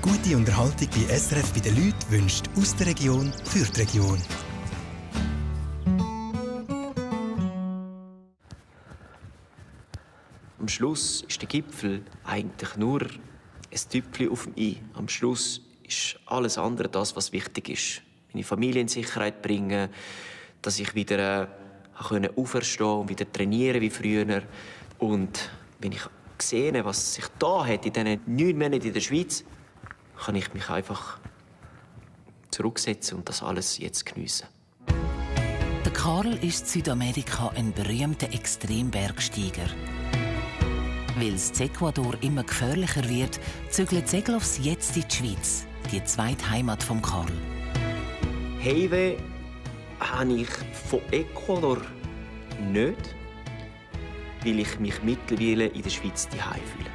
Gute Unterhaltung bei SRF bei den Leuten wünscht aus der Region für die Region. Am Schluss ist der Gipfel eigentlich nur ein Tüpfchen auf dem I. Am Schluss ist alles andere das, was wichtig ist. Meine Familie in Sicherheit bringen, dass ich wieder auferstehen und wieder trainieren wie früher. Und wenn ich sehe, was sich da hat in diesen 9 Monaten in der Schweiz, kann ich mich einfach zurücksetzen und das alles jetzt geniessen. Der Karl ist in Südamerika ein berühmter Extrembergsteiger. Weil es in Ecuador immer gefährlicher wird, zügelt Segelofs jetzt in die Schweiz, die zweite Heimat von Karl. Heimweh habe ich von Ecuador nicht, weil ich mich mittlerweile in der Schweiz zuhause fühle.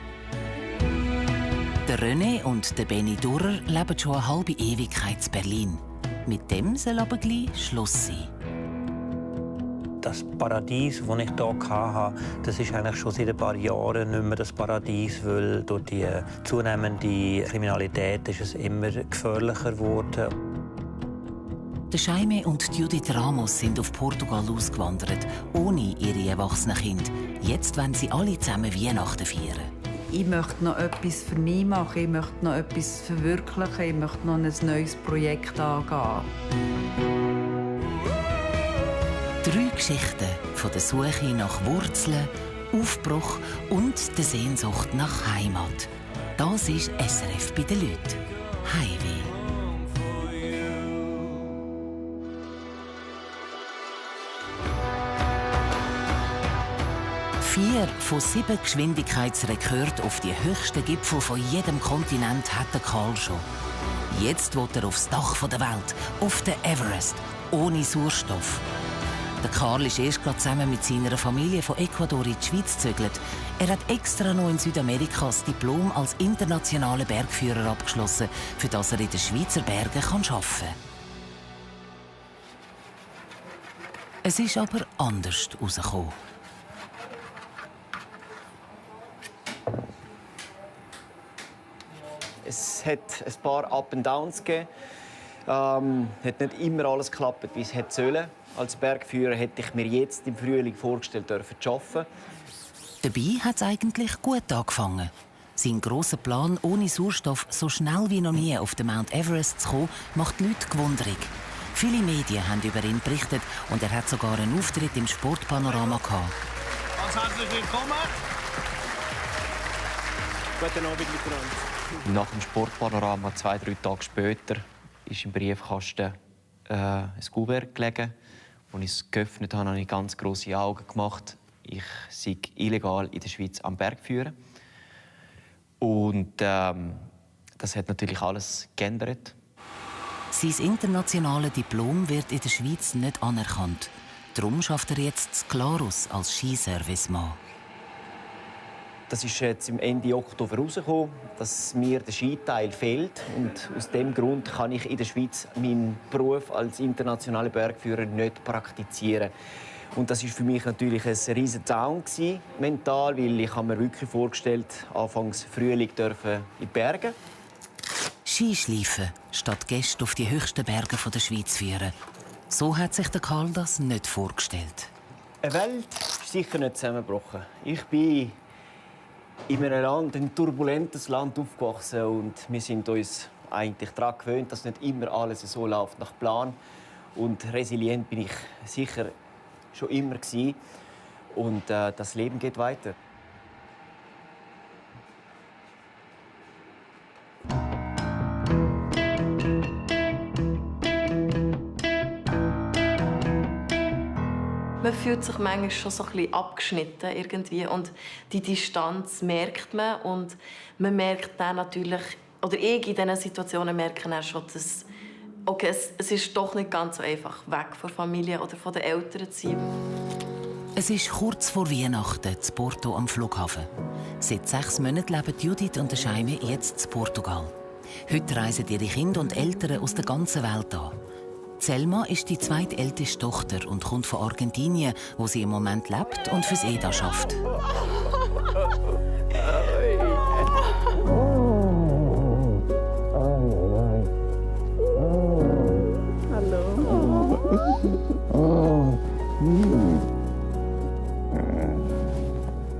Der René und der Benny Durrer leben schon eine halbe Ewigkeit in Berlin. Mit dem soll aber gleich Schluss sein. Das Paradies, das ich hier hatte, das ist eigentlich schon seit ein paar Jahren nicht mehr das Paradies, weil durch die zunehmende Kriminalität ist es immer gefährlicher geworden. Der Jaime und Judith Ramos sind auf Portugal ausgewandert, ohne ihre erwachsenen Kinder. Jetzt wollen sie alle zusammen Weihnachten feiern. Ich möchte noch etwas für mich machen, ich möchte noch etwas verwirklichen, ich möchte noch ein neues Projekt angehen. 3 Geschichten von der Suche nach Wurzeln, Aufbruch und der Sehnsucht nach Heimat. Das ist SRF bei den Leuten. Heimweh. 4 von 7 Geschwindigkeitsrekorden auf die höchsten Gipfel von jedem Kontinent hat der Karl schon. Jetzt will er aufs Dach der Welt, auf den Everest, ohne Sauerstoff. Der Karl ist erst gerade zusammen mit seiner Familie von Ecuador in die Schweiz gezögert. Er hat extra noch in Südamerika das Diplom als internationaler Bergführer abgeschlossen, für das er in den Schweizer Bergen arbeiten kann. Es ist aber anders herausgekommen. Es hat ein paar Up and Downs gegeben. Hat nicht immer alles geklappt, wie es hätte sollen. Als Bergführer hätte ich mir jetzt im Frühling vorgestellt, zu arbeiten. Dabei hat es eigentlich gut angefangen. Sein grosser Plan, ohne Sauerstoff so schnell wie noch nie auf den Mount Everest zu kommen, macht die Leute gewundrig. Viele Medien haben über ihn berichtet und er hat sogar einen Auftritt im Sportpanorama gehabt. Ganz herzlich willkommen. Guten Abend miteinander. Nach dem Sportpanorama, 2-3 Tage später, ist im Briefkasten ein Kuvert gelegen. Als ich es geöffnet habe, habe ich ganz grosse Augen gemacht. Ich sei illegal in der Schweiz am Berg führen. Und das hat natürlich alles geändert. Sein internationales Diplom wird in der Schweiz nicht anerkannt. Darum schafft er jetzt in Glarus als Skiservicemann. Das ist jetzt im Ende Oktober herausgekommen, dass mir der Skiteil fehlt. Und aus diesem Grund kann ich in der Schweiz meinen Beruf als internationaler Bergführer nicht praktizieren. Und das war für mich natürlich ein riesen Down mental, weil ich mir wirklich vorgestellt habe, Anfangs Frühling in die Berge. Skischleifen statt Gäste auf die höchsten Berge der Schweiz führen. So hat sich der Karl das nicht vorgestellt. Eine Welt ist sicher nicht zusammengebrochen. Ich bin in einem Land, ein turbulentes Land aufgewachsen und wir sind uns eigentlich daran gewöhnt, dass nicht immer alles so läuft nach Plan. Und resilient bin ich sicher schon immer gewesen. Und das Leben geht weiter. Man fühlt sich manchmal schon so ein bisschen abgeschnitten irgendwie und die Distanz merkt man und man merkt dann natürlich, oder ich in diesen Situationen merke dann schon, dass okay, es ist doch nicht ganz so einfach, weg von der Familie oder von den Eltern zu sein. Es ist kurz vor Weihnachten in Porto am Flughafen. Seit 6 Monaten leben Judith und der Jaime jetzt in Portugal. Heute reisen ihre Kinder und Eltern aus der ganzen Welt an. Selma ist die zweitälteste Tochter und kommt von Argentinien, wo sie im Moment lebt und fürs EDA arbeitet.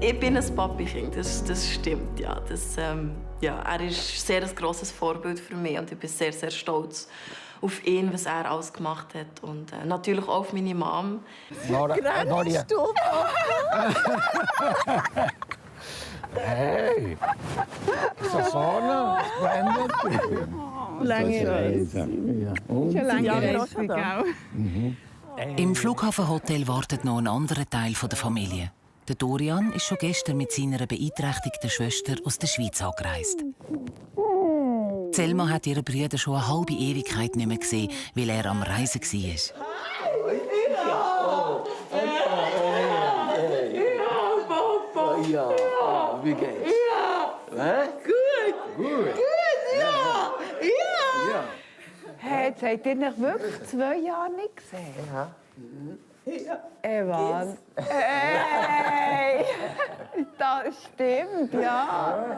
Ich bin ein Papi-Kind, das stimmt. Ja. Er ist sehr ein grosses Vorbild für mich und ich bin sehr, sehr stolz auf ihn, was er alles gemacht hat. Und natürlich auch auf meine Mom. Nora. Hey, Susanne, splendid. Lange Reise. Schon lange Reise, gell? Im Flughafenhotel wartet noch ein anderer Teil der Familie. Der Dorian ist schon gestern mit seiner beeinträchtigten Schwester aus der Schweiz angereist. Selma hat ihren Bruder schon eine halbe Ewigkeit nicht mehr gesehen, weil er am Reisen war. Ja, wie geht's? Ja. Gut. Ja. Hey, jetzt habt ihr euch wirklich 2 Jahre nicht gesehen? Ja. Evan. Hey! Das stimmt, ja.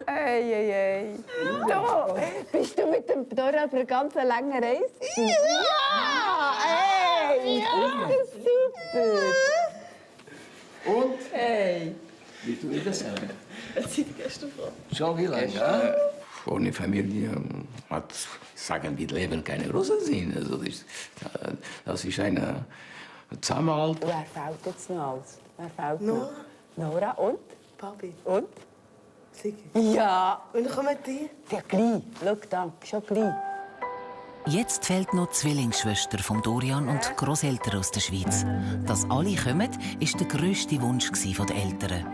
Hey. Du, bist du mit dem Dora für eine ganz lange Reise? Ja! Hey! Das ist super! Und? Hey! Bist du wieder selber? Seit gestern vor. Schon wie lange? Ja? Ohne Familie hat, sagen wir, Leben keine großen Sinn. Also das ist eine Zusammenhalt. Wer fällt jetzt noch alles? Wer fällt noch? Nora und? Papi. Und? Sicher. Ja. Und dann kommen die? Ja, gleich. Schau da, schon gleich. Jetzt fehlt noch die Zwillingsschwester von Dorian und die Grosseltern aus der Schweiz. Dass alle kommen, war der grösste Wunsch der Eltern.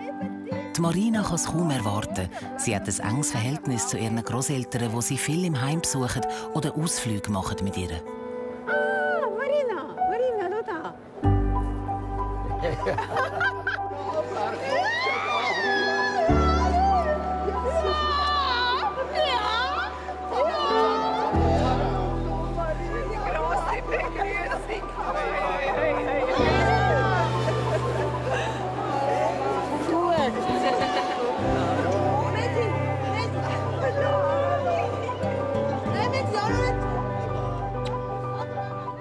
Die Marina kann es kaum erwarten. Sie hat ein enges Verhältnis zu ihren Grosseltern, die sie viel im Heim besuchen oder Ausflüge machen mit ihr. Ah, Marina, schau da.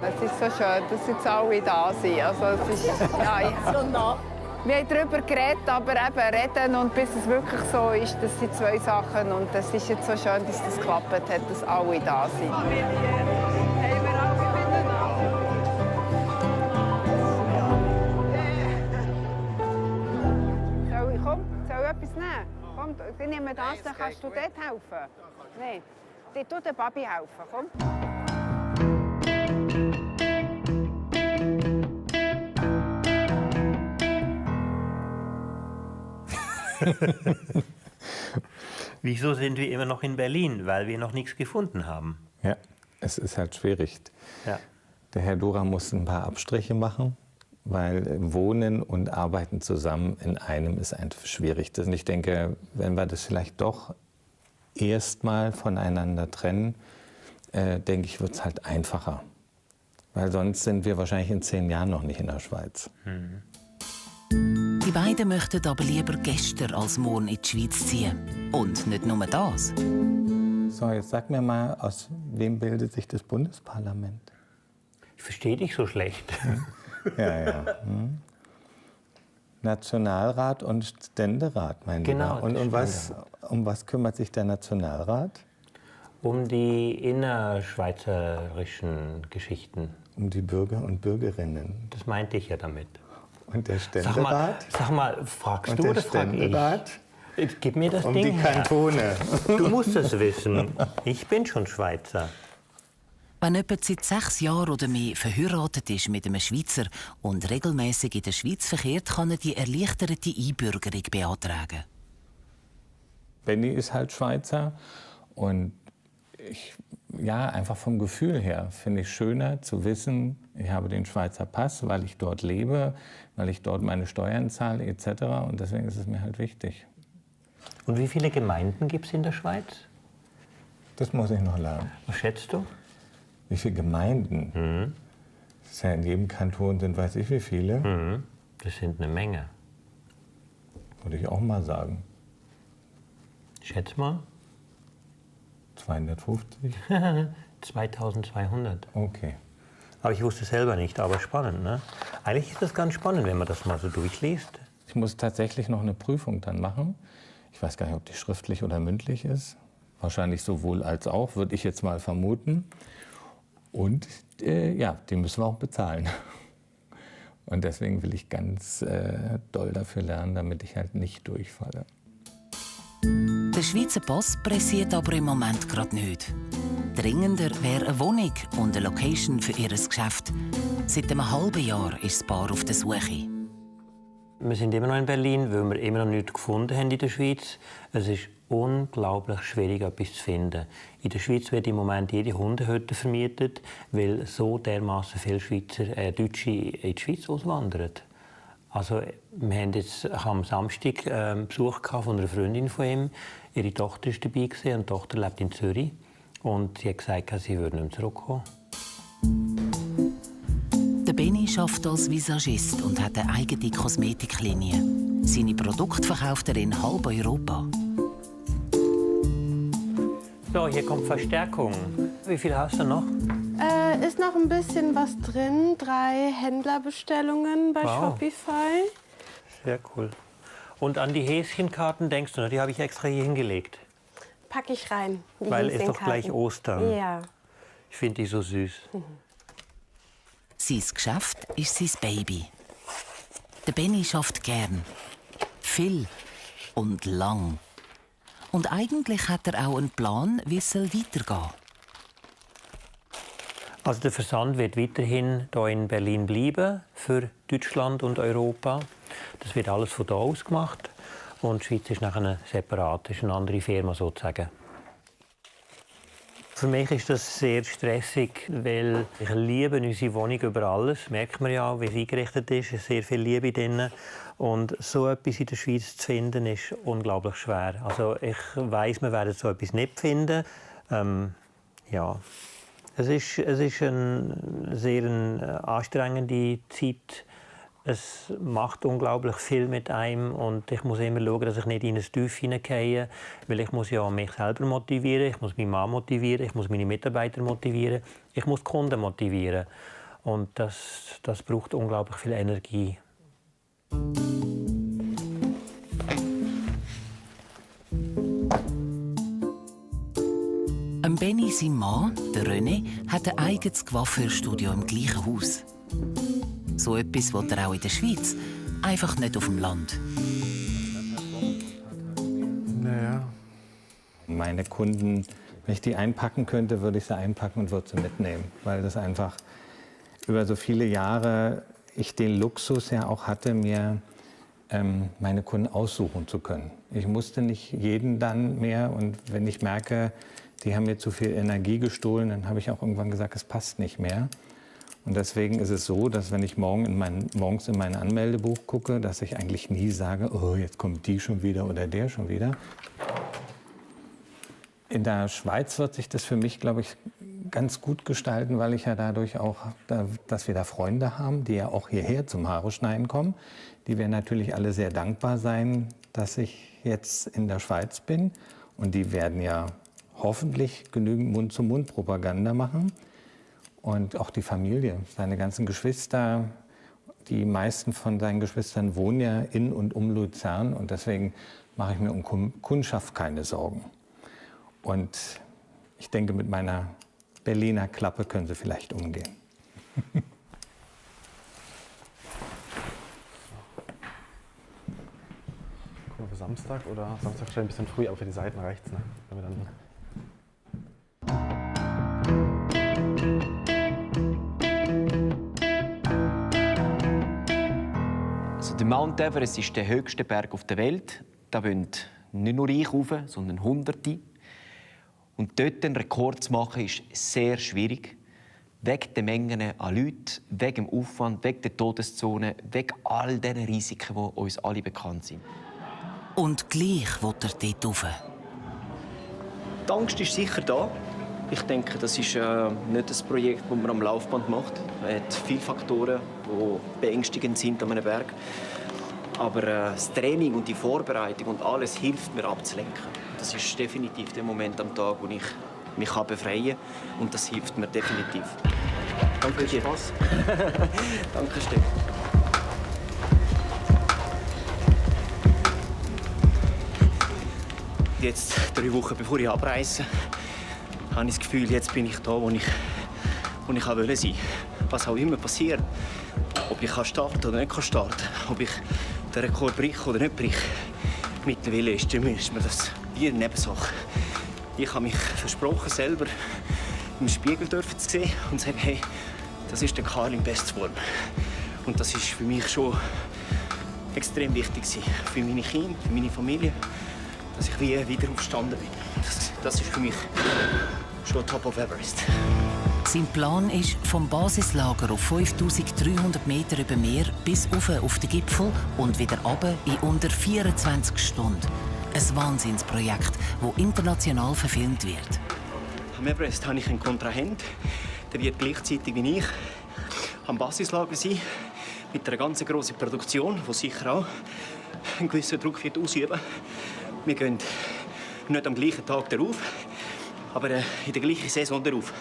Es ist so schön, dass jetzt alle da sind. Also, es ist, ja. Wir haben darüber geredet, aber eben reden und bis es wirklich so ist, das sind 2 Sachen. Und es ist jetzt so schön, dass das geklappt hat, dass alle da sind. Soll ich etwas nehmen? Komm, ich nehme das, dann kannst du dort helfen. Nein, ich tue dem Baby helfen, komm. Wieso sind wir immer noch in Berlin? Weil wir noch nichts gefunden haben. Ja, es ist halt schwierig. Ja. Der Herr Dora muss ein paar Abstriche machen, weil Wohnen und Arbeiten zusammen in einem ist einfach schwierig. Und ich denke, wenn wir das vielleicht doch erstmal voneinander trennen, denke ich, wird es halt einfacher. Weil sonst sind wir wahrscheinlich in 10 Jahren noch nicht in der Schweiz. Die beiden möchten aber lieber gestern als morgen in die Schweiz ziehen. Und nicht nur das. So, jetzt sag mir mal, aus wem bildet sich das Bundesparlament? Ich verstehe dich so schlecht. Ja. Nationalrat und Ständerat, mein Genau, Lieber. Und um was kümmert sich der Nationalrat? Um die innerschweizerischen Geschichten. Um die Bürger und Bürgerinnen. Das meinte ich ja damit. Und der Ständerat? Sag mal, fragst und du der oder frag Ständerat? Ich? Gib mir das um Ding die Kantone. her. Du musst es wissen. Ich bin schon Schweizer. Wenn jemand seit 6 Jahren oder mehr verheiratet ist mit einem Schweizer und regelmäßig in der Schweiz verkehrt, kann er die erleichterte Einbürgerung beantragen. Benni ist halt Schweizer und einfach vom Gefühl her finde ich schöner zu wissen, ich habe den Schweizer Pass, weil ich dort lebe, weil ich dort meine Steuern zahle etc. Und deswegen ist es mir halt wichtig. Und wie viele Gemeinden gibt es in der Schweiz? Das muss ich noch lernen. Was schätzt du? Wie viele Gemeinden? Das ist ja in jedem Kanton sind weiß ich wie viele. Das sind eine Menge. Würde ich auch mal sagen. Schätz mal. 250? 2200. Okay. Aber ich wusste es selber nicht, aber spannend, ne? Eigentlich ist das ganz spannend, wenn man das mal so durchliest. ich muss tatsächlich noch eine Prüfung dann machen. Ich weiß gar nicht, ob die schriftlich oder mündlich ist. Wahrscheinlich sowohl als auch, würde ich jetzt mal vermuten. Und ja, die müssen wir auch bezahlen. Und deswegen will ich ganz doll dafür lernen, damit ich halt nicht durchfalle. Der Schweizer Boss pressiert aber im Moment gerade nicht. Dringender wäre eine Wohnung und eine Location für ihr Geschäft. Seit einem halben Jahr ist das Paar auf der Suche. Wir sind immer noch in Berlin, weil wir immer noch nichts gefunden haben in der Schweiz. Es ist unglaublich schwierig, etwas zu finden. In der Schweiz wird im Moment jede Hundehütte vermietet, weil so dermaßen viele Deutsche in die Schweiz auswandern. Also, wir haben jetzt am Samstag Besuch von einer Freundin von ihm. Ihre Tochter war dabei und die Tochter lebt in Zürich. Und sie hat gesagt, sie würde nicht mehr zurückkommen. Der Benny arbeitet als Visagist und hat eine eigene Kosmetiklinie. Seine Produkte verkauft er in halb Europa. So, hier kommt Verstärkung. Wie viel hast du noch? Ist noch ein bisschen was drin. 3 Händlerbestellungen bei Shopify. Sehr cool. Und an die Häschenkarten denkst du noch? Die habe ich extra hier hingelegt. Packe ich rein. Weil es doch gleich Ostern. Ja. Ich finde die so süß. Sein Geschäft ist sein Baby. Der Benny schafft gern. Viel und lang. Und eigentlich hat er auch einen Plan, wie es weitergehen soll. Also der Versand wird weiterhin hier in Berlin bleiben für Deutschland und Europa. Das wird alles von hier aus gemacht. Und die Schweiz ist nachher separat, ist eine andere Firma sozusagen. Für mich ist das sehr stressig, weil ich liebe unsere Wohnung über alles. Merkt man ja, wie es eingerichtet ist. Es ist sehr viel Liebe drin. Und so etwas in der Schweiz zu finden, ist unglaublich schwer. Also ich weiss, wir werden so etwas nicht finden. Ja. Es ist eine sehr anstrengende Zeit. Es macht unglaublich viel mit einem und ich muss immer schauen, dass ich nicht in ein Tief hineingehe, weil ich muss ja mich selber motivieren, ich muss meinen Mann motivieren, ich muss meine Mitarbeiter motivieren, ich muss die Kunden motivieren und das braucht unglaublich viel Energie. Benny, sein Mann, der René, hat ein eigenes Coiffeurstudio im gleichen Haus. So etwas will er auch in der Schweiz, einfach nicht auf dem Land. Naja. Meine Kunden, wenn ich die einpacken könnte, würde ich sie einpacken und würde sie mitnehmen. Weil das einfach über so viele Jahre ich den Luxus ja auch hatte, mir meine Kunden aussuchen zu können. Ich musste nicht jeden dann mehr und wenn ich merke, die haben mir zu viel Energie gestohlen, dann habe ich auch irgendwann gesagt, es passt nicht mehr. Und deswegen ist es so, dass wenn ich morgens in mein Anmeldebuch gucke, dass ich eigentlich nie sage, oh, jetzt kommt die schon wieder oder der schon wieder. In der Schweiz wird sich das für mich, glaube ich, ganz gut gestalten, weil ich ja dadurch auch, dass wir da Freunde haben, die ja auch hierher zum Haare schneiden kommen. Die werden natürlich alle sehr dankbar sein, dass ich jetzt in der Schweiz bin. Und die werden ja hoffentlich genügend Mund-zu-Mund-Propaganda machen. Und auch die Familie, seine ganzen Geschwister, die meisten von seinen Geschwistern wohnen ja in und um Luzern. Und deswegen mache ich mir um Kundschaft keine Sorgen. Und ich denke, mit meiner Berliner Klappe können sie vielleicht umgehen. Gucken wir für Samstag oder Samstag schon ein bisschen früh, aber für die Seiten reicht's, ne? Wenn wir dann Der Mount Everest ist der höchste Berg auf der Welt. Da wollen nicht nur ich rauf, sondern Hunderte. Und dort einen Rekord zu machen, ist sehr schwierig. Wegen der Mengen an Leuten, wegen dem Aufwand, wegen der Todeszone, wegen all diesen Risiken, die uns alle bekannt sind. Und gleich will er dort rauf. Die Angst ist sicher da. Ich denke, das ist nicht ein Projekt, das man am Laufband macht. Es hat viele Faktoren, die beängstigend sind an einem Berg. Aber das Training und die Vorbereitung und alles hilft mir abzulenken. Das ist definitiv der Moment am Tag, wo ich mich befreien kann. Und das hilft mir definitiv. Danke dir. Spaß. Danke, Steff. jetzt 3 Wochen bevor ich abreise, habe ich das Gefühl, jetzt bin ich da, wo ich wollte sein. Was auch immer passiert. Ob ich starten oder nicht starten kann, ob ich den Rekord breche oder nicht breche. Mittlerweile ist mir das wie eine Nebensache. Ich habe mich versprochen, selber im Spiegel zu sehen und zu sagen, hey, das ist der Karl in Bestform. Und das ist für mich schon extrem wichtig für meine Kinder, für meine Familie, dass ich wieder aufgestanden bin. Das ist für mich schon Top of Everest. Sein Plan ist, vom Basislager auf 5300 Meter über Meer bis auf den Gipfel und wieder runter in unter 24 Stunden. Ein Wahnsinnsprojekt, das international verfilmt wird. Am Everest habe ich einen Kontrahent, der wird gleichzeitig wie ich am Basislager sein, mit einer ganz grossen Produktion, die sicher auch einen gewissen Druck wird ausüben. Wir gehen nicht am gleichen Tag darauf, aber in der gleichen Saison darauf.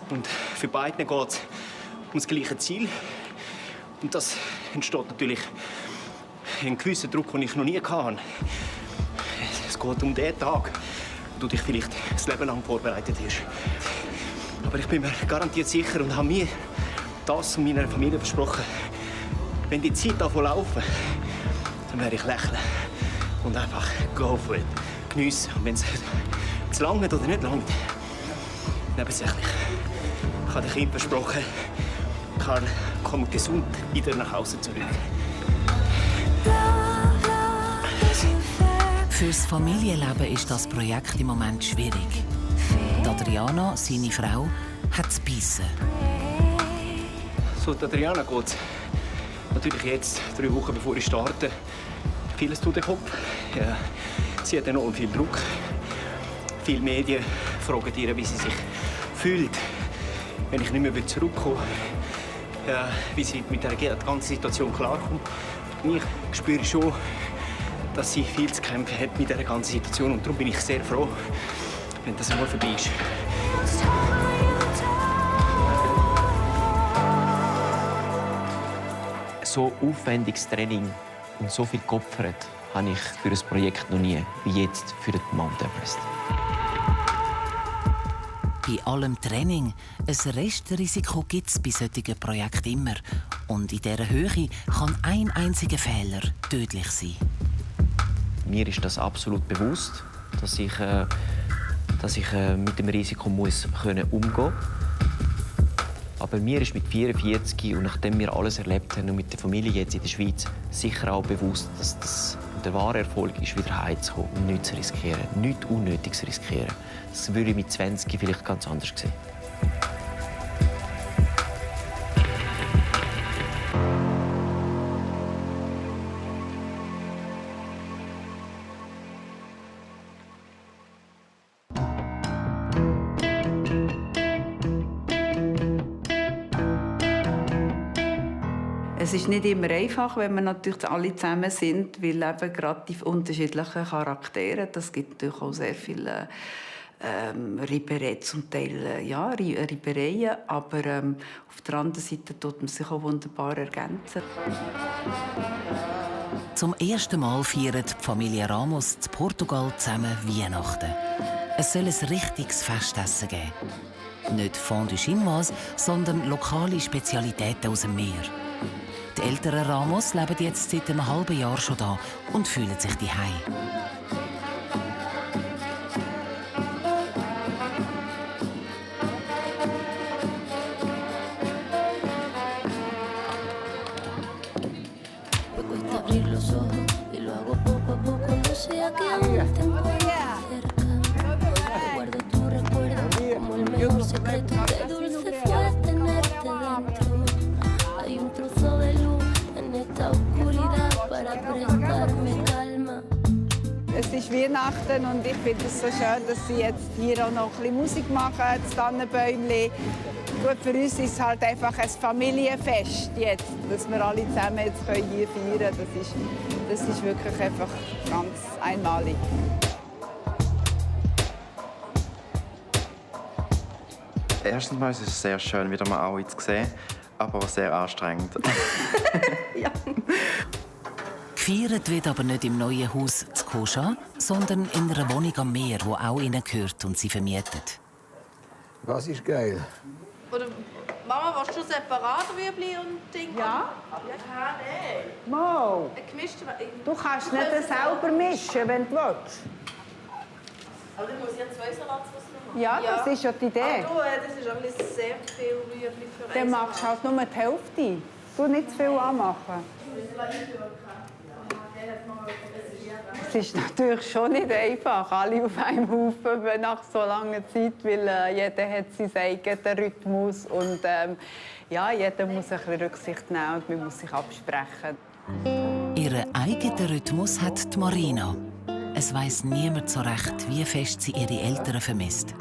Und für beide geht es um das gleiche Ziel. Und das entsteht natürlich ein gewisser Druck, den ich noch nie hatte. Es geht um den Tag, wo du dich vielleicht das Leben lang vorbereitet hast. Aber ich bin mir garantiert sicher und habe mir das und meiner Familie versprochen, wenn die Zeit davon laufen, dann werde ich lächeln und einfach go for it. Geniessen. Und wenn es zu lange oder nicht lange, nebensächlich. Ich habe den Kindern versprochen, Karl kommt gesund wieder nach Hause zurück. Fürs Familienleben ist das Projekt im Moment schwierig. Adriana, seine Frau, hat es beißen. So, Adriana geht natürlich jetzt, 3 Wochen bevor ich starte, vieles durch den Kopf. Ja, sie hat enorm viel Druck. Viele Medien fragen ihr, wie sie sich fühlt, wenn ich nicht mehr zurückkomme. Ja, wie sie mit der ganzen Situation klarkommt. Und ich spüre schon, dass sie viel zu kämpfen hat mit dieser ganzen Situation. Und darum bin ich sehr froh, wenn das einmal vorbei ist. So aufwendiges Training und so viel geopfert habe ich für ein Projekt noch nie, wie jetzt für den Mount Everest. Bei allem Training, ein Restrisiko gibt es bei solchen Projekten immer. Und in dieser Höhe kann ein einziger Fehler tödlich sein. Mir ist das absolut bewusst, dass ich mit dem Risiko umgehen muss. Aber mir ist mit 44 und nachdem wir alles erlebt haben und mit der Familie jetzt in der Schweiz sicher auch bewusst, dass der wahre Erfolg ist, wieder heimzukommen und nichts zu riskieren, nichts Unnötiges zu riskieren. Das würde ich mit 20 vielleicht ganz anders sehen. Es ist nicht immer einfach, wenn wir natürlich alle zusammen sind, weil eben gerade die unterschiedlichen Charaktere, das gibt natürlich auch sehr viele Reibereien, zum Teil Reibereien, aber auf der anderen Seite tut man sich auch wunderbar ergänzen. Zum ersten Mal feiert die Familie Ramos in Portugal zusammen Weihnachten. Es soll ein richtiges Festessen geben. Nicht Fondue Chinoise, sondern lokale Spezialitäten aus dem Meer. Die älteren Ramos leben jetzt seit einem halben Jahr schon da und fühlen sich zu Hause. Es ist Weihnachten und ich finde es so schön, dass sie jetzt hier auch noch ein bisschen Musik machen, das Tannenbäumchen. Gut, für uns ist es halt einfach ein Familienfest jetzt, dass wir alle zusammen jetzt hier feiern können. Das ist wirklich einfach ganz einmalig. Erstens mal ist es sehr schön, wieder mal alle zu sehen, aber auch sehr anstrengend. Ja. Gefeiert wird aber nicht im neuen Haus zu Koscha, sondern in einer Wohnung am Meer, die auch ihnen gehört und sie vermietet. Was ist geil? Oder Mama, willst du separat Rüebli und Ding? Ja. Ja, nein. Mo, Ein gemischter... du kannst nicht selber mischen, wenn du willst. Aber dann muss ich ja 2 Salatsauce machen. Ja, das ist ja die Idee. Aber das ist aber sehr viel Rüebli für Dann machst du halt nur die Hälfte. Du nicht zu viel anmachen. Es ist natürlich schon nicht einfach, alle auf einem Haufen nach so langer Zeit, weil jeder hat seinen eigenen Rhythmus und ja, jeder muss ein bisschen Rücksicht nehmen und man muss sich absprechen. Ihren eigenen Rhythmus hat die Marina. Es weiss niemand so recht, wie fest sie ihre Eltern vermisst.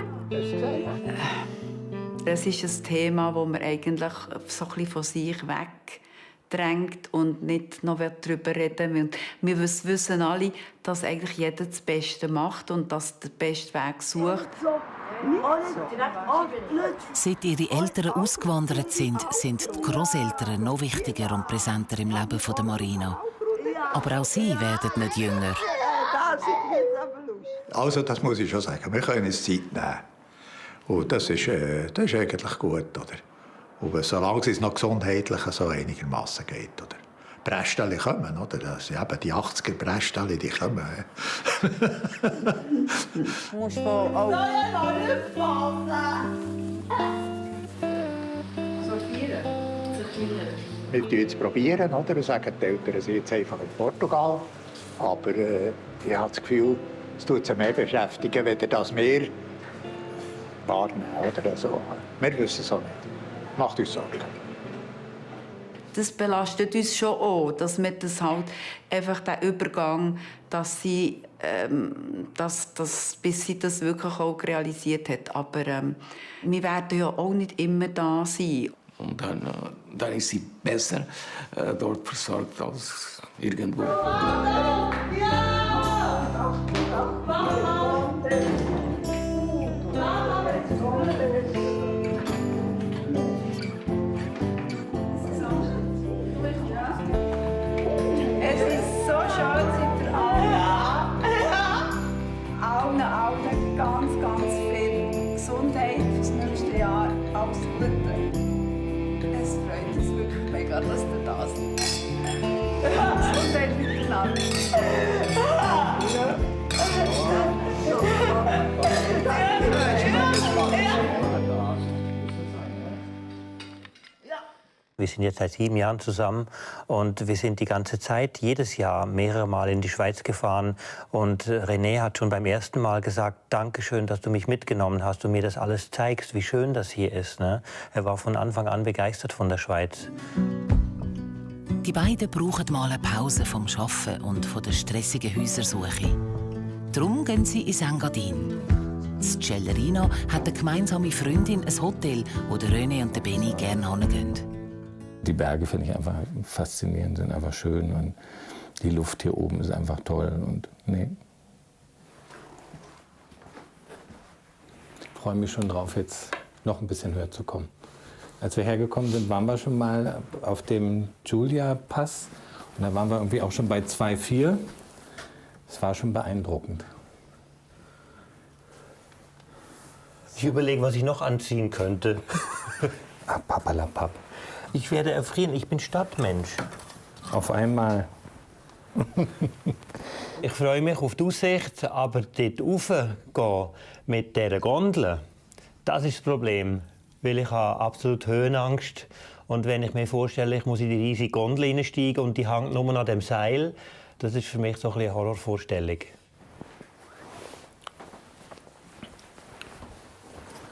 Es ist ein Thema, das man eigentlich so ein bisschen von sich wegdrängt und nicht noch darüber reden will. Wir wissen alle, dass eigentlich jeder das Beste macht und dass der beste Weg sucht. Seit ihre Eltern ausgewandert sind die Grosseltern noch wichtiger und präsenter im Leben der Marina. Aber auch sie werden nicht jünger. Also, das muss ich schon sagen. Wir können uns Zeit nehmen. Und das ist eigentlich gut, oder? Und solange es noch gesundheitlich so einigermaßen geht, oder? Brästchen kommen, oder? Das, eben die 80er Brästchen, die kommen. Du musst von... Oh. Sortieren. Wir probieren es probieren, oder? Wir sagen, die Eltern sind jetzt einfach in Portugal. Aber ich habe das Gefühl, es tut sie mehr beschäftigen, wenn das wir wahrnehmen, oder so. Wir wissen es auch nicht. Macht uns Sorgen. Das belastet uns schon auch, dass wir das halt einfach den Übergang, dass sie, bis sie das wirklich auch realisiert hat. Aber wir werden ja auch nicht immer da sein. Und dann ist sie besser dort versorgt als irgendwo. Es ist so schön, seid ihr allen ganz viel Gesundheit fürs nächste Jahr. Alles Gute. Es freut uns wirklich mega, dass ihr da seid. Gesundheit miteinander. Wir sind jetzt seit 7 Jahren zusammen und wir sind die ganze Zeit, jedes Jahr, mehrere Mal in die Schweiz gefahren. Und René hat schon beim ersten Mal gesagt, Dankeschön, dass du mich mitgenommen hast und mir das alles zeigst, wie schön das hier ist. Ne? Er war von Anfang an begeistert von der Schweiz. Die beiden brauchen mal eine Pause vom Arbeiten und von der stressigen Häusersuche. Darum gehen sie ins Engadin. Das Cellerino hat eine gemeinsame Freundin, ein Hotel, wo der René und der Benni gerne hingehen. Die Berge finde ich einfach faszinierend, sind einfach schön und die Luft hier oben ist einfach toll und nee. Ich freue mich schon drauf, jetzt noch ein bisschen höher zu kommen. Als wir hergekommen sind, waren wir schon mal auf dem Julia-Pass und da waren wir irgendwie auch schon bei 2,4. Es war schon beeindruckend. Ich überlege, was ich noch anziehen könnte. Papalapap. Ich werde erfrieren, ich bin Stadtmensch. Auf einmal. Ich freue mich auf die Aussicht, aber dort raufgehen mit dieser Gondel, das ist das Problem. Weil ich habe absolut Höhenangst. Und wenn ich mir vorstelle, ich muss in die riesige Gondel hineinsteigen und die hängt nur an dem Seil, das ist für mich so ein bisschen eine Horrorvorstellung.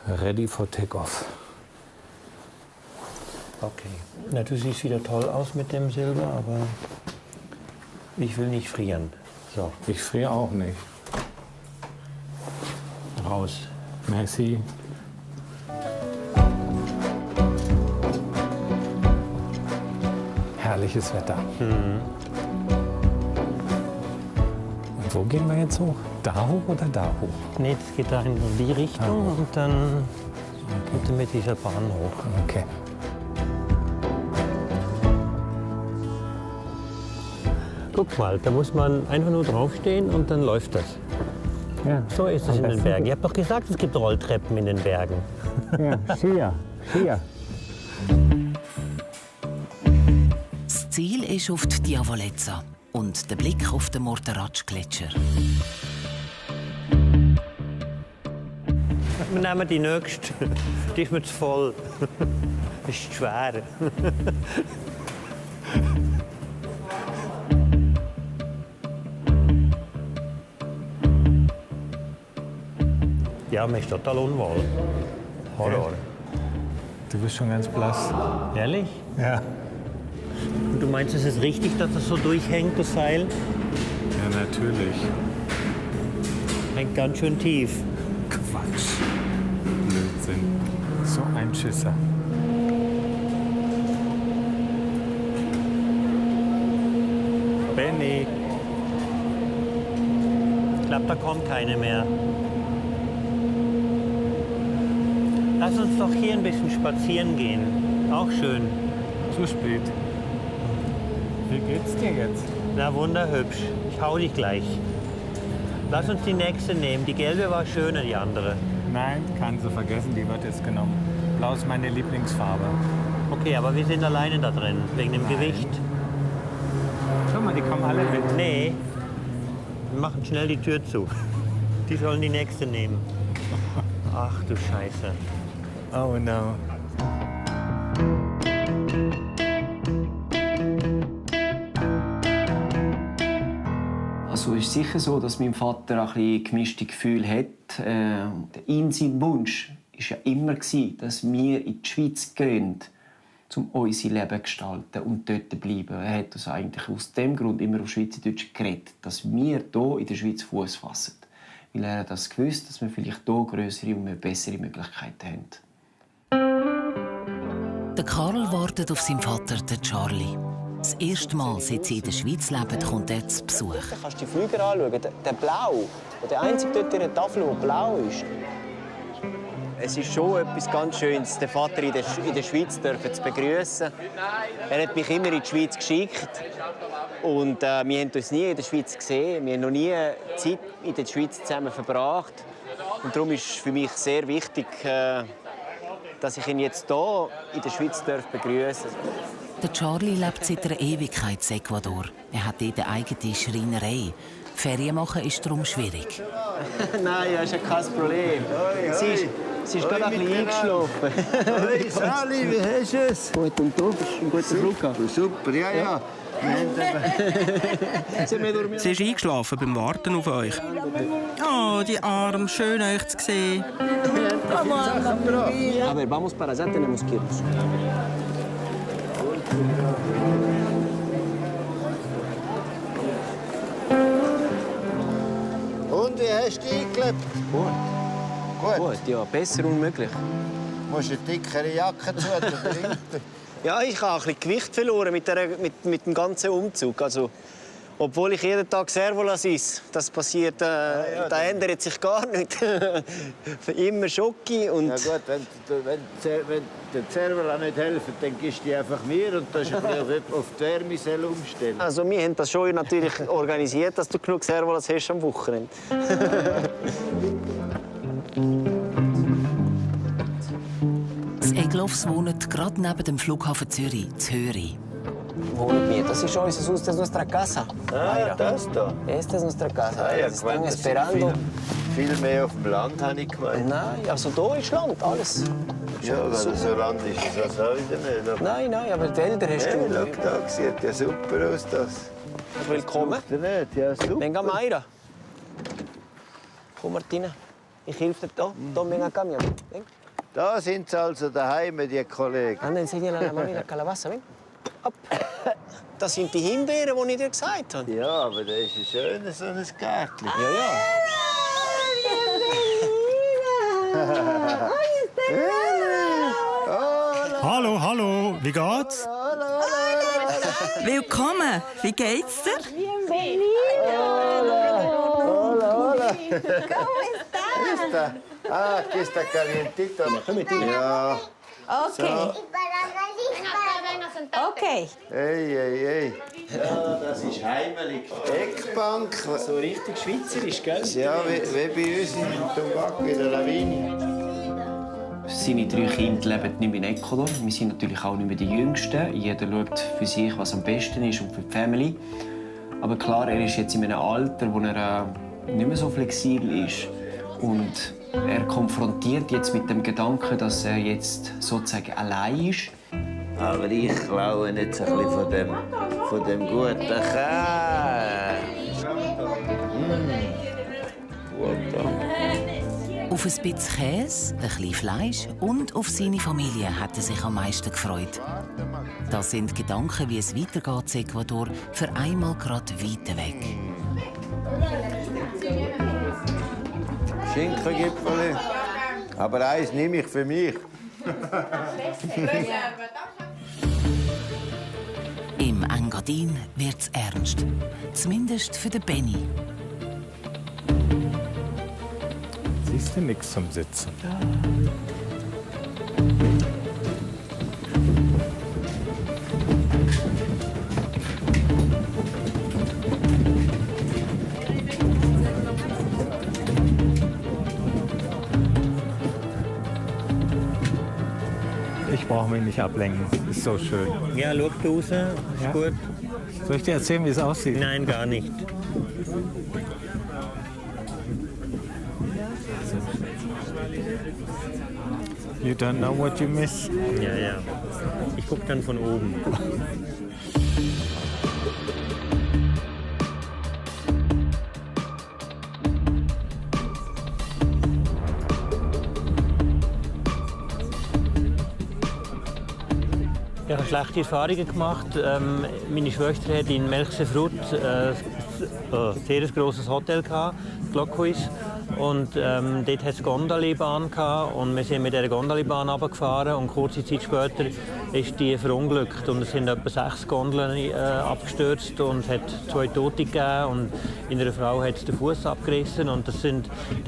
Ready for Takeoff. Okay. Na, du siehst wieder toll aus mit dem Silber, aber ich will nicht frieren. So. Ich friere auch nicht. Raus. Merci. Herrliches Wetter. Mhm. Und wo gehen wir jetzt hoch? Da hoch oder da hoch? Nee, es geht da in die Richtung und dann geht mit dieser Bahn hoch. Okay. Guck mal, da muss man einfach nur draufstehen und dann läuft das. Ja. So ist es in den Bergen. Ihr habt doch gesagt, es gibt Rolltreppen in den Bergen. Ja, Skier. Das Ziel ist auf die Diavolezza und der Blick auf den Morteratsch-Gletscher. Wir nehmen die nächste. Die ist mir zu voll. Das ist schwer. Ja, man ist total unwohl. Horror. Du bist schon ganz blass. Ehrlich? Ja. Und du meinst, es ist richtig, dass das so durchhängt, das Seil? Ja, natürlich. Hängt ganz schön tief. Quatsch. Blödsinn. So ein Schisser. Benny. Ich glaube, da kommt keine mehr. Lass uns doch hier ein bisschen spazieren gehen. Auch schön. Zu spät. Wie geht's dir jetzt? Na, wunderhübsch. Ich hau dich gleich. Lass uns die nächste nehmen. Die gelbe war schöner, die andere. Nein, kannst du vergessen, die wird jetzt genommen. Blau ist meine Lieblingsfarbe. Okay, aber wir sind alleine da drin, wegen dem Gewicht. Schau mal, die kommen alle mit. Nee, wir machen schnell die Tür zu. Die sollen die nächste nehmen. Ach du Scheiße. Oh no. Also es ist sicher so, dass mein Vater ein bisschen gemischte Gefühle hat. Sein Wunsch war ja immer, dass wir in die Schweiz gehen, um unser Leben zu gestalten und dort zu bleiben. Er hat also eigentlich aus dem Grund immer auf Schweizerdeutsch geredet, dass wir hier in der Schweiz Fuß fassen. Weil er hat das gewusst, dass wir vielleicht hier grössere und bessere Möglichkeiten haben. Der Karl wartet auf seinen Vater, den Charlie. Das erste Mal, seit sie in der Schweiz leben, kommt er zu Besuch. Du kannst die Flüger anschauen. Der Blau, der einzige dort in der Tafel, der blau ist. Es ist schon etwas ganz Schönes, den Vater in der Schweiz zu begrüßen. Er hat mich immer in die Schweiz geschickt. Und wir haben uns nie in der Schweiz gesehen. Wir haben noch nie Zeit in der Schweiz zusammen verbracht. Und darum ist es für mich sehr wichtig, dass ich ihn jetzt hier in der Schweiz begrüßen darf. Der Charlie lebt seit einer Ewigkeit in Ecuador. Er hat dort eine eigene Schreinerei. Ferien machen ist darum schwierig. Nein, das ist ja kein Problem. Sie ist gerade ein bisschen eingeschlafen. Hoi, Sali, wie hast du es? Gut, und du? Bist einen guten Flug gehabt? Super, ja. Sie ist eingeschlafen beim Warten auf euch. Oh, die Arme, schön euch zu sehen. A ver, vamos para allá, tenemos que irnos. Und wie hast du dich eingelebt? Gut, ja, besser unmöglich. Musst du eine dickere Jacke zu oder Winter? Ja, ich habe ein bisschen Gewicht verloren mit dem ganzen Umzug. Also, obwohl ich jeden Tag Servolas esse, das passiert, da ändert sich gar nichts. Immer Schoki und... Ja gut, wenn der Servola nicht helfen, dann gibst du die einfach mir und das ist auf die Wärmeselle umstellen. Also wir haben das schon natürlich organisiert, dass du genug Servolas hast am Wochenende. Die Egloffs wohnen gerade neben dem Flughafen Zürich, Zürich. Wohnen wir. Das ist unser Haus, das ist nuestra casa. Ah, das da? Esta es nuestra casa. Ah, ja, Están esperando. Viel mehr auf dem Land, habe ich gemeint. Nein, also hier ist Land, alles. Ja, weil so Land ist es auch wieder nicht. Nein, aber die Wälder hast du. Hey, schau da, sieht ja super aus, das. Willkommen. Nicht? Ja, super. Venga, Mayra. Komm, Martina. Ich helfe dir hier. Hier, venga acá, mi amor. Ven. Da sind sie also daheim, die Kollegen. Anda, enséñale a la mami la calabaza, ven. Ab. Das sind die Himbeeren, die ich dir gesagt habe. Ja, aber das ist ein schönes so ein Gärtchen. Ja, ja. Hallo, hallo, wie geht's? Willkommen, wie geht's dir? Hola, hola. Ah, aquí está calientito. Ja. Okay. So. Okay. Hey. Ja, das ist heimelig. Eckbank. So richtig schweizerisch, gell? Ja, wie bei uns in Tobago, in der Lawine. Seine 3 Kinder leben nicht mehr in Ecuador. Wir sind natürlich auch nicht mehr die Jüngsten. Jeder schaut für sich, was am besten ist und für die Family. Aber klar, er ist jetzt in einem Alter, wo er nicht mehr so flexibel ist. Und er konfrontiert jetzt mit dem Gedanken, dass er jetzt sozusagen allein ist. Aber ich klaue jetzt ein bisschen von dem guten Käse. Auf ein bisschen Käse, ein bisschen Fleisch und auf seine Familie hat er sich am meisten gefreut. Das sind Gedanken, wie es weitergeht in Ecuador, für einmal gerade weiter weg. Schinkengipfeli. Aber eins nehme ich für mich. Im Engadin wird's ernst. Zumindest für den Benny. Siehst du nichts zum Sitzen? Ich brauche mich nicht ablenken. Ist so schön. Ja, schau raus. Ist Ja? gut. Soll ich dir erzählen, wie es aussieht? Nein, gar nicht. You don't know what you miss? Ja. Ich gucke dann von oben. Ich habe schlechte Erfahrungen gemacht. Meine Schwester hat in Melchsefrut ein sehr grosses Hotel, Glockhuis. Und dort hatte es Gondolibahn und wir sind mit dieser Gondolibahn runtergefahren und kurze Zeit später ist die verunglückt und es sind etwa 6 Gondeln abgestürzt und es hat 2 Tote gegeben und in einer Frau hat es den Fuß abgerissen und da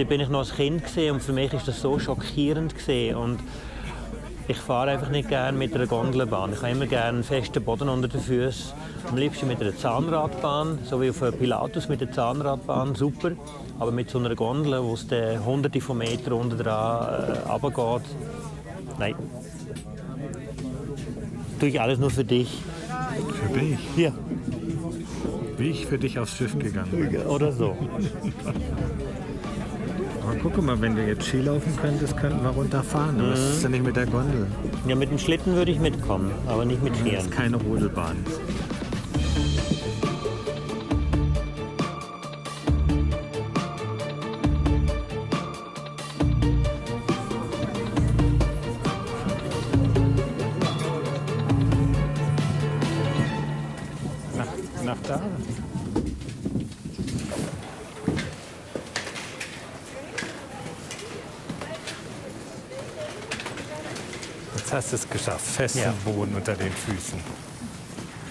bin ich noch als Kind gesehen und für mich ist das so schockierend gewesen. Und ich fahre einfach nicht gerne mit einer Gondelbahn. Ich habe immer gerne einen festen Boden unter den Füßen. Am liebsten mit einer Zahnradbahn, so wie auf einem Pilatus mit der Zahnradbahn, super. Aber mit so einer Gondel, wo es dann hunderte von Metern unten dran runtergeht, nein. Tue ich alles nur für dich. Für dich? Ja. Wie ich für dich aufs Schiff gegangen bin. Oder so. Aber guck mal, wenn du jetzt Skilaufen könntest, könnten wir runterfahren. Du müsstest ja nicht mit der Gondel. Ja, mit dem Schlitten würde ich mitkommen, aber nicht mit Skiern. Das ist keine Rodelbahn. Nach da. Jetzt hast du es geschafft. Festen Boden unter den Füßen.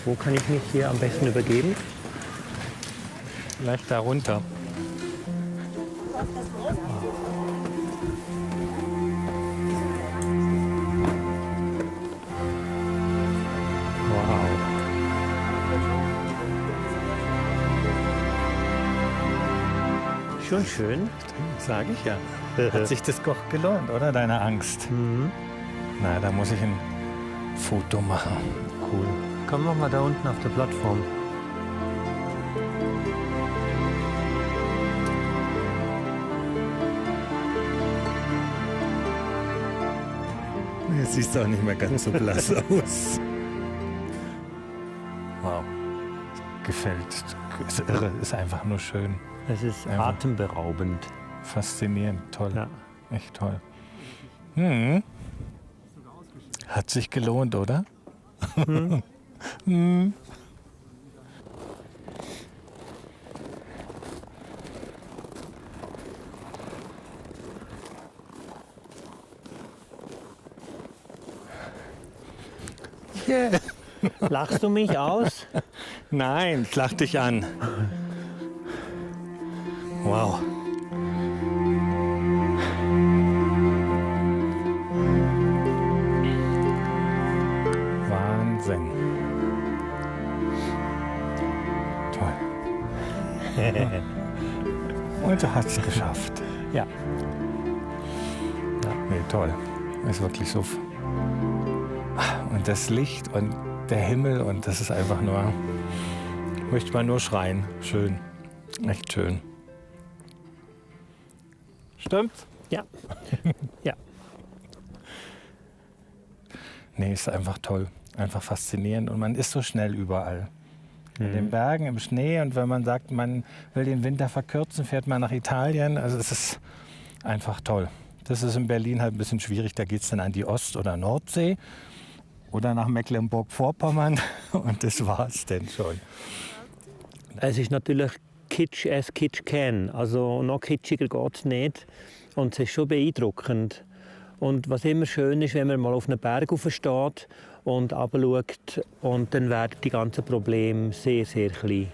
Wo kann ich mich hier am besten übergeben? Vielleicht da runter. Wow. Schon schön. Sag ich ja. Hat sich das doch gelohnt, oder? Deine Angst. Mhm. Na, da muss ich ein Foto machen. Cool. Komm noch mal da unten auf der Plattform. Jetzt siehst du auch nicht mehr ganz so blass aus. Wow. Gefällt. Ist irre. Ist einfach nur schön. Es ist einfach atemberaubend. Faszinierend. Toll. Ja. Echt toll. Hm. Hat sich gelohnt, oder? Hm. Hm. Yeah. Lachst du mich aus? Nein, ich lach dich an. Wow. Wahnsinn. Und du hast es geschafft. Ja. Nee, toll. Ist wirklich so. Und das Licht und der Himmel und das ist einfach nur, möchte man nur schreien. Schön, echt schön. Stimmt's? Ja. Ja. Nee, ist einfach toll, einfach faszinierend und man ist so schnell überall. In den Bergen, im Schnee und wenn man sagt, man will den Winter verkürzen, fährt man nach Italien. Also es ist einfach toll. Das ist in Berlin halt ein bisschen schwierig, da geht es dann an die Ost- oder Nordsee oder nach Mecklenburg-Vorpommern und das war's denn schon. Es ist natürlich kitsch as kitsch can, also noch kitschiger geht es nicht und es ist schon beeindruckend. Und was immer schön ist, wenn man mal auf einen Berg steht und runterschaut und dann werden die ganzen Probleme sehr, sehr klein.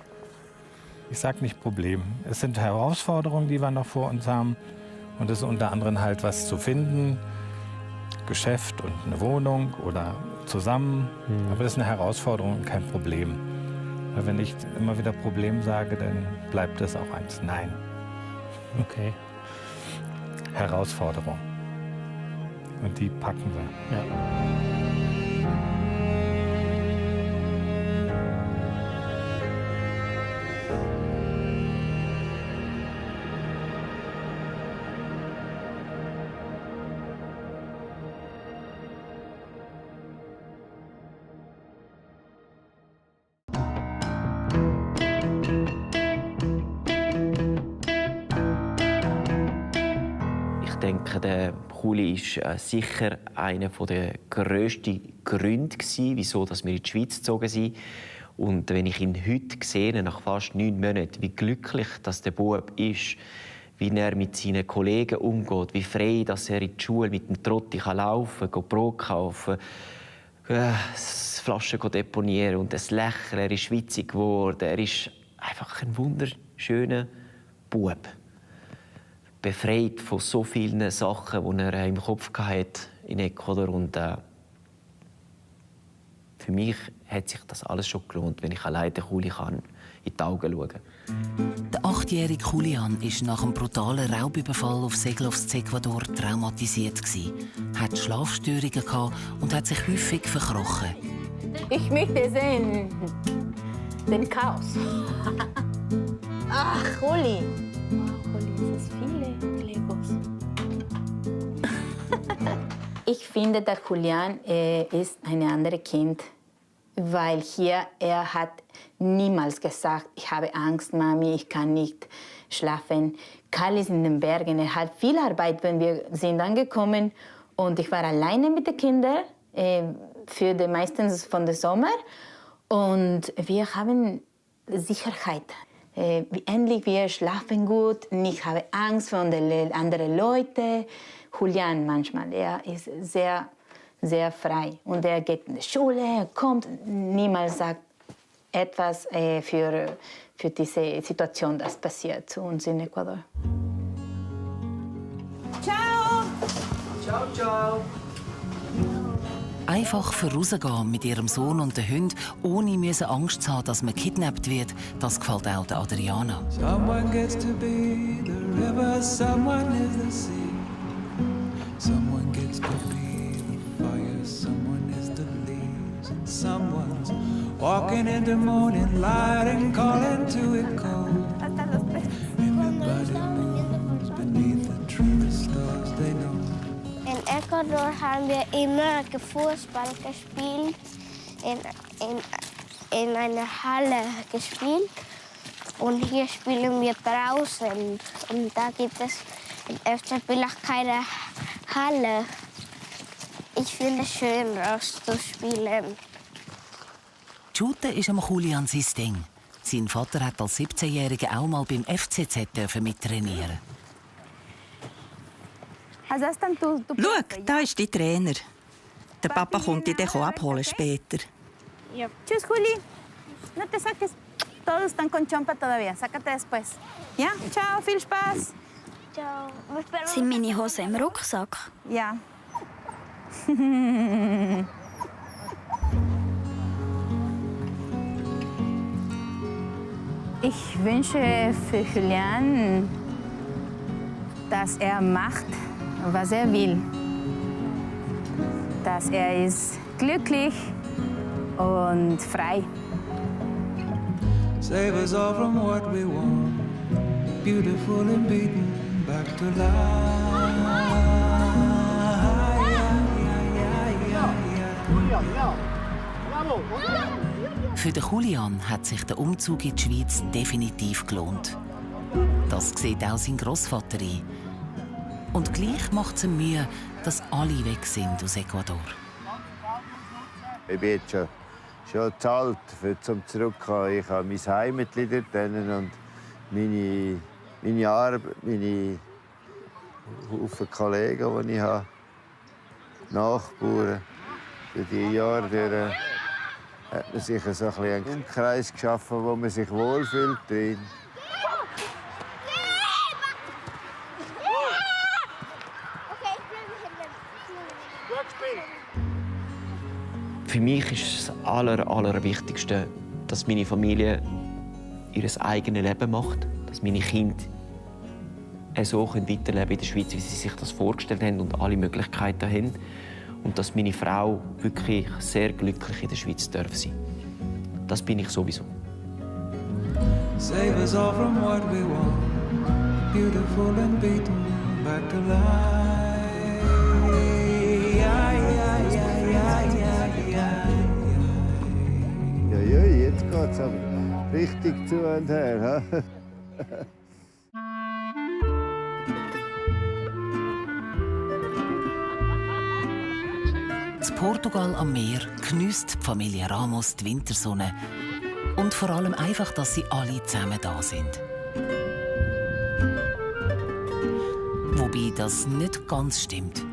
Ich sage nicht Problem. Es sind Herausforderungen, die wir noch vor uns haben. Und das ist unter anderem halt was zu finden, Geschäft und eine Wohnung oder zusammen. Aber das ist eine Herausforderung und kein Problem. Weil wenn ich immer wieder Problem sage, dann bleibt das auch eins. Nein. Okay. Herausforderung. Und die packen wir. Ja. Ich denke, der Chuli war sicher einer der grössten Gründe, wieso wir in die Schweiz gezogen sind. Und wenn ich ihn heute sehe, nach fast 9 Monaten, wie glücklich dass der Bub ist, wie er mit seinen Kollegen umgeht, wie frei dass er in die Schule mit dem Trotti laufen kann, Brot kaufen, Flaschen deponieren und das Lächeln. Er ist schwitzig geworden. Er ist einfach ein wunderschöner Bub. Befreit von so vielen Sachen, die er im Kopf hatte in Ecuador. Und für mich hat sich das alles schon gelohnt, wenn ich allein den Chuli in die Augen schauen kann. Der 8-jährige Julian war nach einem brutalen Raubüberfall auf Seglovs Ecuador traumatisiert. Er hatte Schlafstörungen und hat sich häufig verkrochen. Ich möchte sehen den Chaos. Ach, Juli. Wow, Juli, das viele Legos. Ich finde, der Julian ist ein anderes Kind, weil hier er hat niemals gesagt, ich habe Angst, Mami, ich kann nicht schlafen. Karl ist in den Bergen, er hat viel Arbeit, wenn wir sind angekommen und ich war alleine mit den Kindern für die meistens von der Sommer und wir haben Sicherheit. Endlich wir schlafen gut, ich habe Angst vor den anderen Leuten. Julian manchmal, er ist sehr, sehr frei und er geht in die Schule, er kommt, niemals sagt etwas für diese Situation, das passiert zu uns in Ecuador. Ciao! Ciao, ciao! Einfach vorausgehen mit ihrem Sohn und den Hunden, ohne Angst zu haben, dass man gekidnappt wird, das gefällt auch der Adriana. Someone gets to be the river, someone is the sea. Someone gets to be the fire, someone is the leaves, and someone's walking in the morning light and calling to it cold. Everybody moves beneath the tree, the stars they know. In Ecuador haben wir immer Fußball gespielt, in einer Halle gespielt. Und hier spielen wir draußen. Und da gibt es in FC Villach keine Halle. Ich finde es schön, rauszuspielen. Shooten ist am Julian sein Ding. Sein Vater hat als 17-Jähriger auch mal beim FCZ mittrainieren. Schau, da ist die Trainer. Der Papa kommt dich dann abholen später. Ja. Tschüss, Juli. No te saques. Todos están con chompa todavía. Sácate después. Ja, ciao, viel Spaß. Ciao. Sind meine Hosen im Rucksack? Ja. Ich wünsche für Julian dass er macht, was er will. Dass er ist glücklich und frei. Save us all from what we want. Beautiful and beaten back to life. Für den Julian hat sich der Umzug in die Schweiz definitiv gelohnt. Das sieht auch sein Grossvater ein. Und gleich macht es ihm Mühe, dass alle weg sind aus Ecuador. Ich bin jetzt schon zu alt, um zurückzukommen. Ich habe mein Heimatli dort und meine Arbeit, meine Haufen Kollegen, die ich habe, Nachbarn. Für die Jahre durch hat man sich so einen Umkreis geschaffen, wo man sich wohlfühlt drin. Für mich ist das Allerwichtigste, dass meine Familie ihr eigenes Leben macht, dass meine Kinder so weiterleben in der Schweiz, wie sie sich das vorgestellt haben und alle Möglichkeiten haben. Und dass meine Frau wirklich sehr glücklich in der Schweiz darf sein. Das bin ich sowieso. Save us all from what we want. Beautiful and beaten back to life. Ja, jetzt geht's aber richtig zu und her. In Portugal am Meer geniesst die Familie Ramos die Wintersonne. Und vor allem einfach, dass sie alle zusammen da sind. Wobei das nicht ganz stimmt.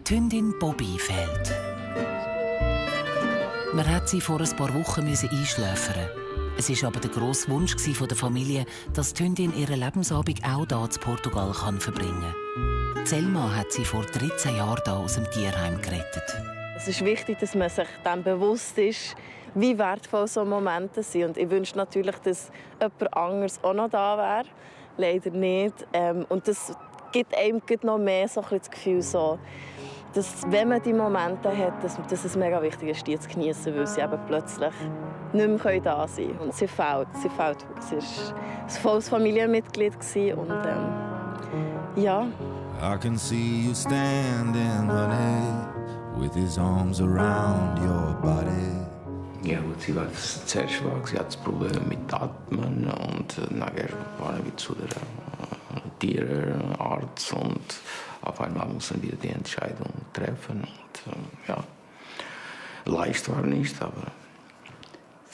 Die Hündin Bobby fehlt. Man hat sie vor ein paar Wochen einschläfern. Es war aber der grosse Wunsch der Familie, dass die Hündin ihren Lebensabend auch hier in Portugal verbringen kann. Selma hat sie vor 13 Jahren hier aus dem Tierheim gerettet. Es ist wichtig, dass man sich dem bewusst ist, wie wertvoll so Momente sind. Und ich wünsche natürlich, dass jemand anderes auch noch da wäre. Leider nicht. Und das gibt einem noch mehr so das Gefühl, so, dass, wenn man diese Momente hat, dass es mega wichtig ist, die zu genießen, weil sie eben plötzlich nicht mehr da sein können. Und sie fehlt. Sie war ein volles Familienmitglied. Und ja. I can see you standing, honey, with his arms around your body. Ja gut, sie war zuerst sie hat das Problem mit Atmen und nachher war wir zu der Tierarzt und auf einmal mussten wir die Entscheidung treffen und ja, leicht war nicht, aber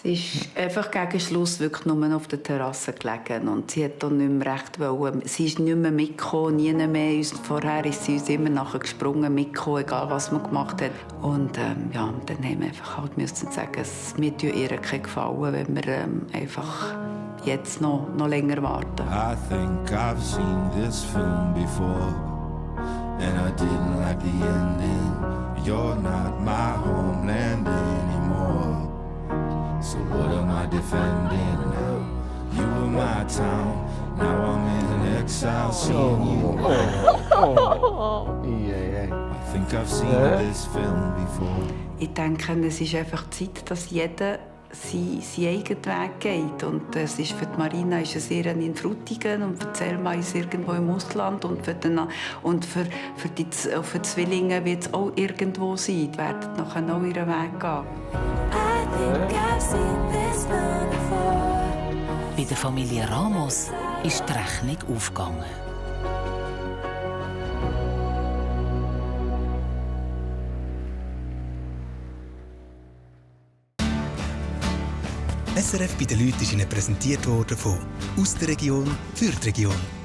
sie ist einfach gegen Schluss wirklich nur auf der Terrasse gelegen und sie hat auch nicht mehr recht wollen. Sie ist nicht mehr mitgekommen, nie mehr. Vorher ist sie uns immer nachher gesprungen, mitgekommen, egal was man gemacht hat. Und ja, dann haben wir einfach halt müssen sagen, es mir tut ihr keinen Gefallen, wenn wir einfach jetzt noch länger warten. I think I've seen this film before, and I didn't like the ending. You're not my homeland anymore. So what am I defending now? You were my town, now I'm in exile, seeing you. I think I've seen this film before. Ich denke, es ist einfach Zeit, dass jeder seinen eigenen Weg geht. Und es ist für die Marina ist es eher in Frutigen und für Selma ist es irgendwo im Ausland. Und für die Zwillinge wird es auch irgendwo sein. Die werden nachher auch ihren Weg gehen. Bei der Familie Ramos ist die Rechnung aufgegangen. SRF bei den Leuten ist Ihnen präsentiert worden von «Aus der Region für die Region».